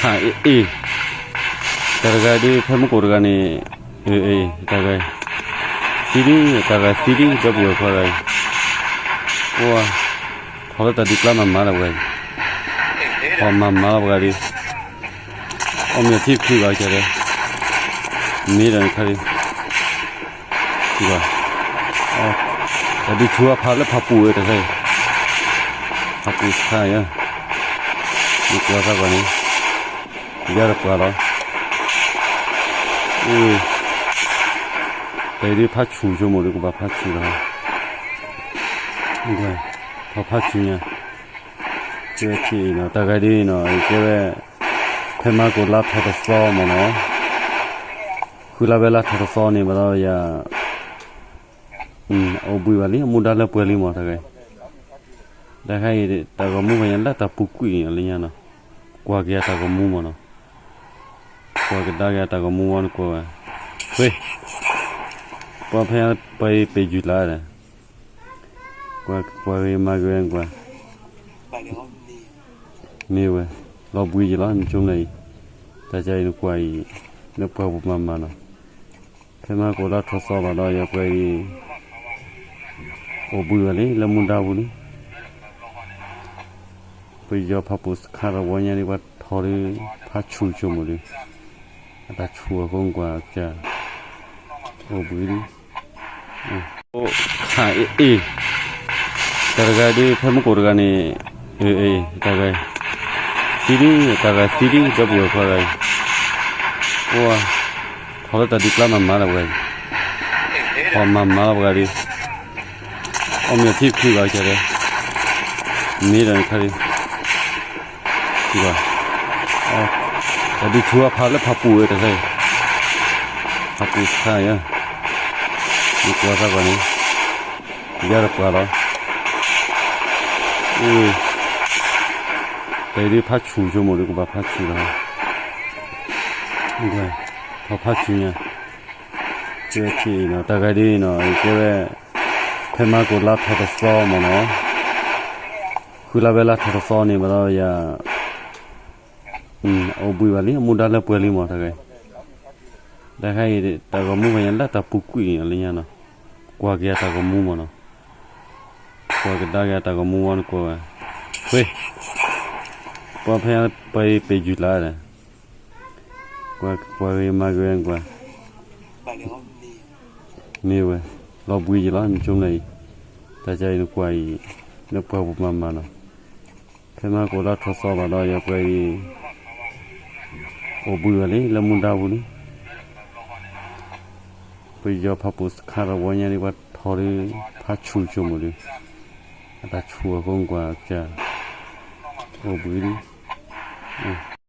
ຫາເອເອ ຕາກາຍເດີ ໃຜມາກົດຕາກາຍນີ້ ເອເອ ຕາກາຍ ຊີດີ ຕາກາຍ ຊີດີ ດັບເບິນຢູ ຕາກາຍ ໂອ້ ພໍລະຕາດີກລາມາມາລະເວີຍ ພໍມາມາລະເວີຍດີ ອອມເມຍທີບຄືວ່າຈະໄດ້ ມີແຕ່ຄັນ ດີກວ່າ ເອົາ ແຕ່ດີຊົ່ວພາດແລ້ວພາປູເອີຍ ແຕ່ໃສ່ ພາປູສະຂາຍເອີຍ ດີກວ່າຊະກວ່ານີ້ ຢ່າດຽກວ່າລະ ເອີ ແຕ່ດີພາຊູຊົ່ວໂມງດີກວ່າພາຊູລະ ດີກວ່າ ພາ ພາຊູຍາ ເຈົ້າໜ້າທີ່ເນາະ ຕາກາຍດີເນາະ ເຈົ້າແວ່ ແພມາໂກລາ ທກສ ໝໍເນາະ ຄືລາວເວລາ ທກສ ນີ້ມາລາວຢາ ອືມ ໂອບຸຍວາລີ ມຸດາລະເປີລີໝໍ ຕາກາຍ ຕາກາຍ ຕາກະມູພະຍານລາຕາປູກຸຍອະໄລຍານະ ກວ່າກະຕາກະມູໝໍເນາະ ກວ່າກະດາກະຕາກະມູວນກວ່າ ເຮີຍ ກວ່າພະຍານໄປ ໄປຢຸດລາ ກວ່າ ກວ່າເວມາກະແວງກວ່າ ມີເວີຍ ລອບວືຍລະ ມັນຊຸມໃນ ຕາໃຈນກວ່າອີ ນກວ່າບໍ່ມາມາເນາະ ເຄີມາໂກລາ ທອດຊອບລະ ຢາກໄປ ໂອບືອລີ ລະມຸນດາບຸລີ ໄປຢອກພາປຸສຄາລະວອຍານີ້ວ່າ ທໍຫຼືພາຊູໂຈໂມດີ ອາຕາຊູຄົງກວ່າຈາ ໂອບືລີ ໂອ ຫາເອເອ ຕາກາຍດີ ໃຜມາກົດຕາກາຍນີ້ ເອເອ ຕາກາຍ ຊີດີ ຕາກາຍ ຊີດີ ດັບເບິນຢູ ຕາກາຍ ໂອ້ ພໍລະຕາດີກລາມາມາລະເວີຍ ພໍມາມາລະເວີຍດີ ອອມເມຍທີບຄືວ່າຈະໄດ້ ມີແຕ່ຄັນ ດີກວ່າ ເອົາ ແຕ່ດີຊົ່ວພາດແລ້ວພາປູເອີຍ ແຕ່ໃສ່ ພາປູສະຂາຍເອີຍ ດີກວ່າຊະກວ່ານີ້ ຢ່າດຽກວ່າລະ ເອີ ແຕ່ດີພາຊູໂຈໂມງດີກວ່າພາຊູລະ ດີກວ່າ ພາ ພາຊູຍາ ເຈົ້າໜ້າທີ່ເນາະ ຕາກາຍດີເນາະ ເຈົ້າແວ່ ແພມາໂກລາ ທກສ ໝໍເນາະ ຄືລາວເວລາ ທກສ ນີ້ມາລາວຢາ ອືມ ໂອບຸຍວາລີ ມຸດາລະເປີລີໝໍ ຕາກາຍ ຕາກາຍ ຕາກະມູພະຍານລາຕາປູກຸຍອະໄລຍານະ ກວ່າກະຕາກະມູໝໍເນາະ ກວ່າກະດາກະຕາກະມູວນກວ່າ ເຮີຍ ກວ່າພະຍານໄປ ໄປຢຸດລາ ກວ່າ ກວ່າເວມາກະແວງກວ່າ ມີເວີຍ ລອບວືຍລະ ມັນຊຸມໃນ ຕາໃຈນກວ່າອີ ນກວ່າບໍ່ມາມາເນາະ ແພມາໂກລາ ທອດຊອບລະ ຢາກໄປ ໂອບືອລີ ລະມຸນດາບຸລີ ໄປຢອກພາປຸສຄາລະວອຍານີ້ວ່າ ທໍຫຼືພາຊູໂຈໂມດີ ອາຕາຊູຄົງກວ່າຈາ ໂອບືລີ ໂອ